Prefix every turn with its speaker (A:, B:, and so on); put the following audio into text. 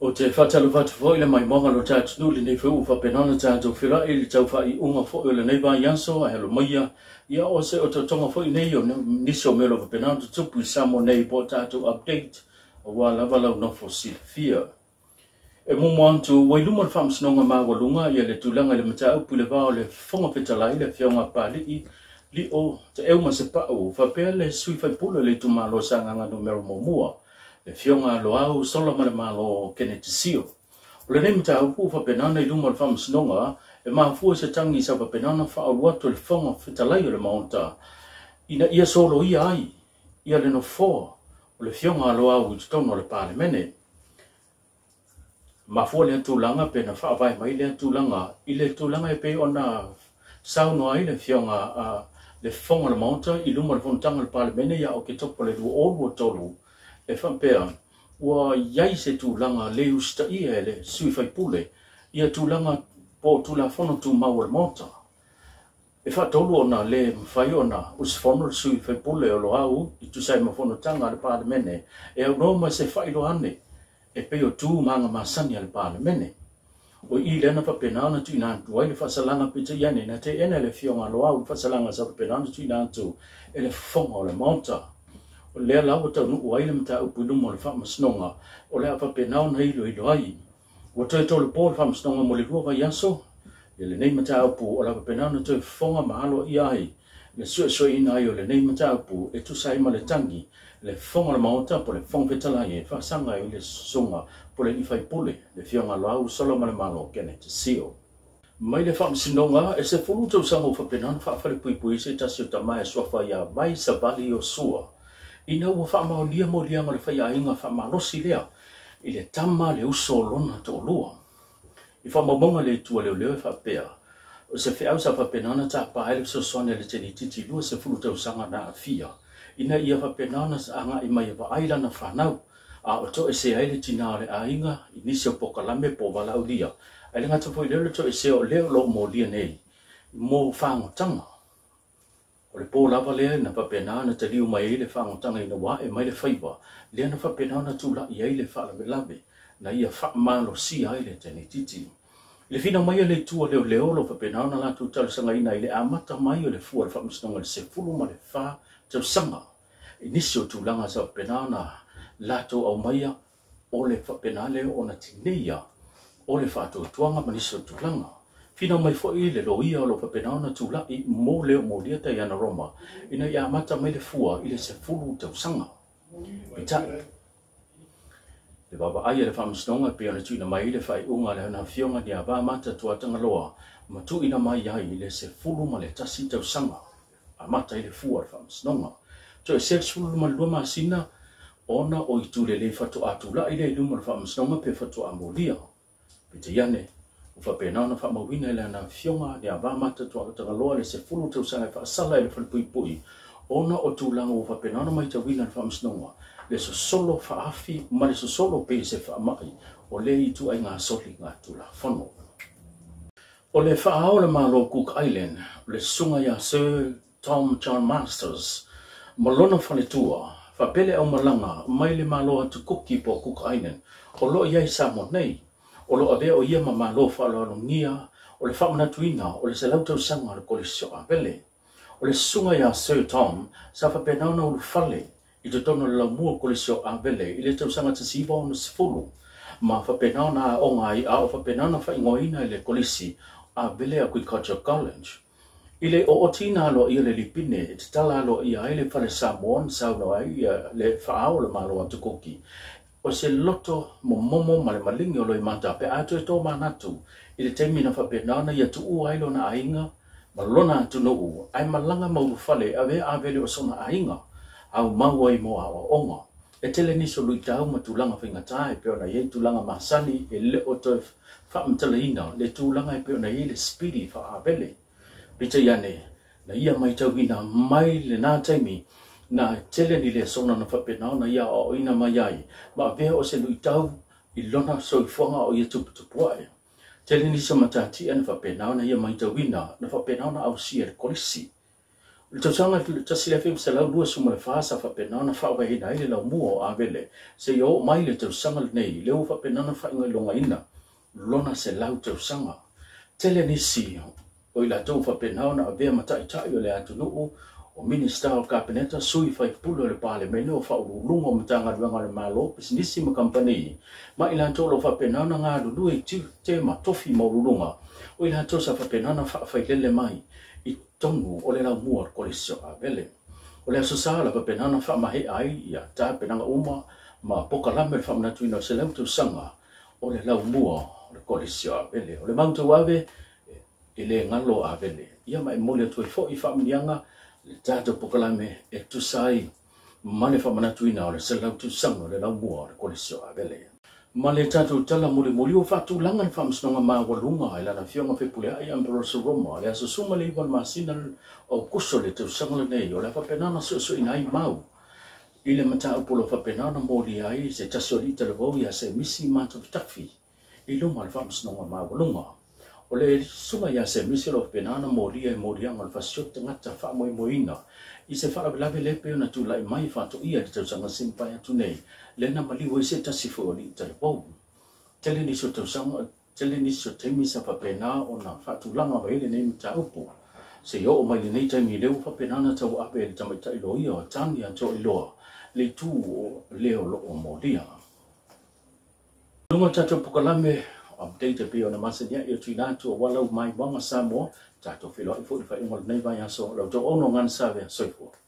A: Ou te faatalofa atu foi i le maimoaga o lo tatou atunuu i lenei foi ua faapena ona tatou feiloai i le tau faaiuga foi o lenei vaiaso ae alo maia ia o se otootoga foi nei o nisi o mea o lo o faapena ona tutupu i Samoa nei po o tatou update aua lava lau nofo silafia. E muamua atu, ua i luma o le Faamasinoga Maualuga ia le tulaga i le mataupu i le va o le Fofoga Fetalai, le Afioga a Papalii Lio Taeu Masepau, faapea le sui faipule o le itumalo o Sagaga Numera 1, le Afioga a Loau Solamalemalo Keneti Sio. O lenei mataupu ua faapena ona i luma o le Faamasinoga e mafua i se tagi sa faapena ona faaulu atu e le Fofoga Fetalai o le Maota ina ia soloia ai ia le nofoa o le Afioga a Loau i totonu o le Palemene. Mafua lea tulaga pe na faavae mai lea tulaga i le tulaga e pei ona saunoa ai le Afioga a le Fofoga o le Maota i luma o le Fonotaga a le Palemene ia Oketopa le 2023 e faapea, ua i ai se tulaga le usitaia e le sui faipule ia tulaga po o Tulafono Tumau o le Maota. E faatolu ona le mafai ona usufono le sui faipule o Loau i tusa ai ma fonotaga a le Palemene e aunoa ma se faailoa ane e pei o tu ma aga masani a le Palemene. O i lea na faapena ona tuuina atu ai le faasalaga peitai ane na teena e le Afioga a Loau le faasalaga sa faapena ona tuuina atu e le Fofoga o le Maota. O lea la ua taunuu ai le mataupu i luma o le Faamasinoga o le a faapena ona iloilo ai. Ua toe tolopo le Faamasinoga mo le 2 vaiaso i lenei mataupu o le a faapena ona toe fofoga ma aloaia ai le suesueina ai o lenei mataupu e tusa ai ma le tagi le Fofoga o le Maota po o le Fofoga Fetalai e faasaga ai le Susuga po o le Alii Faipule, le Afioga Loau Solamalemalo Kenneth Sio. Mai le Faamasinoga, e 10 tausaga ua faapena ona faafalepuipui ai se tasi o tama e suafa ia Vai Savali Iosua ina ua faamaonia moliaga o le faiaiga faamalosi lea i le tama le uso o lona toalua. I faamaumauga a le Itu a Leoleo e faapea, o se feau sa faapena ona tapa ai le fesoasoani a le teniititi 20 tausaga na aafia, ina ia faapena ona agai mai e vaai lana fanau, a o toesea ai le tina o le aiga i nisi o polokalame po o valaaulia, ae le gata foi i lea o le toesea o lea o lo o molia nei mo fagotaga. O le po lava lea na faapena ona taliu mai ai le fagotaga ina ua ae mai le faiva, lea na faapena ona tulai ai le faalavelave na ia faamalosia ai le teniititi. I le finau mai a le Itu a Leoleo o lo o faapena ona latou talosagaina i le amata mai o le fua o le Faamasinoga i le 14 tausaga i nisi o tulaga sa faapena ona latou aumaia o le faapena lea ona tineia o le faatuatuaga ma nisi o tulaga. Finau mai foi le loia o lo o faapena ona tulai mo le molia Diana Roma ina ia amata mai le fua i le 10 tausaga. Peitai, le vaavaai a le Faamasinoga e pei ona tuuina mai ai le faaiuga a le Afioga Niava Mata Tuatagaloa ma tuuina mai ai le 11 tausaga. Amata ai le fua o le Faamasinoga. Toe 12 masina ona o itu lelei faatoa tulai lea i luma o le Faamasinoga pe faatoa molia. Peitai ane, ua faapena ona faamauina e lana Afioga Niava Mata Tuatagaloa le 10 tausaga e faasala i le falepuipui ona o tulaga ua faapena ona matauina e le Faamasinoga le sosolo faafi ma le sosolo pei se faamai o lea ituaiga soliga Tulafono. O le faaao o le Malo o Cook Island, o le susuga ia Sir Tom John Masters ma lona faletua, faapea le aumalaga mai le Malo atu Kuki po o Cook Island, o lo o i ai i Samoa nei. O lo o avea o ia ma Malo faaaloalogia o le faamanatuina o le 100 tausaga o le Kolisi o Avele. O le susuga ia Sir Tom sa faapena ona ulufale i totonu o le laumua o Kolisi o Avele i le tausaga 1960 ma faapena ona aoga ai a o faapena ona faaigoaina e le Kolisi Avele Agriculture College. I le ootiina aloaia o le lipine e tatala aloaia ai le fale Samoa na saunoa ai le faaao o le Malo atu Kuki, o se loto momomo ma le maligi o Loimata pe a toe tōmanatu i le taimi na faapena ona ia tuua ai lona aiga ma lona atunuu ae malaga ma ulufale e avea Avele o sona aiga aumau ai mo aoaoga. E tele nisi o luitau ma tulaga faigata e pei ona i ai tulaga masani e le o toe faamatalaina le tulaga e pei ona i ai le sipili faa-Avele. Peitai ane, na ia matauina mai lena taimi na tele ni lesona na faapena ona ia aoaoina mai ai ma avea o se luitau i lona soifuaga o ia tuputupu ae. Tele nisi o matatia na faapena ona ia matauina na faapena ona ausia e le Kolisi. O le tausaga 1924 sa faapena ona faavaeina ai le laumua o Avele seia oo mai le tausaga lenei lea ua faapena ona faailogaina lona 100 tausaga. Tele nisi o i latou ua faapena ona avea ma taitai o le atunuu, o Minisita o le Kapeneta, sui faipule o le Palemene, o faauluuluga o Matagaluega a le Malo, pisinisi ma kamupani, ma i latou o lo o faapena ona galulue i tiute ma tofi maualuluga, o i latou sa faapena ona faafailele mai i totonu o le laumua o le Kolisi o Avele. O le Aso Sa la faapena ona faamaea ai ia tapenaga uma ma pokalame o le faamanatuina o le 100 tausaga o le laumua o le Kolisi o Avele. O le mau tauave e le galo Avele. Ia ma e momoli atu ai foi faamanuiaga le tatou pokalame e tusa ai ma le faamanatuina o le 100 tausaga o le laumua o le Kolisi o Avele. Ma le tatou tala mulimuli ua faatulaga le Faamasinoga Maualuga i lana Afioga Fepuleai Ambrose Roma le aso 19 o le masina o Aokuso le tausaga lenei o le a faapena ona suesueina ai mau i le mataupu o lo o faapena ona molia ai se tasi o alii talavou ia Semisi Matafitafi i luma o le Faamasinoga Maualuga. O le susuga ia Semisi o lo o faapena ona molia i moliaga o le fasioti tagata faamoemoeina i se faalavelave lea pei ona tulai mai faatoia i le tausaga semapae atu nei, lea na maliu ai se tasi foi o alii talavou. Tele nisi o tausaga, tele nisi o taimi sa faapena ona faatulaga mai ai lenei mataupu. Seia oo mai lenei taimi lea ua faapena ona tauave e le tamaitai loia o Tania Toailoa le itu o le o lo o molia. Luga o le tatou pokalame update e pei ona masani ai o tuuina atu aua lau maimoaga Samoa, tatou feiloai foi i le faaiuga o lenei vaiaso. Lau outou ono gana savea, soifua.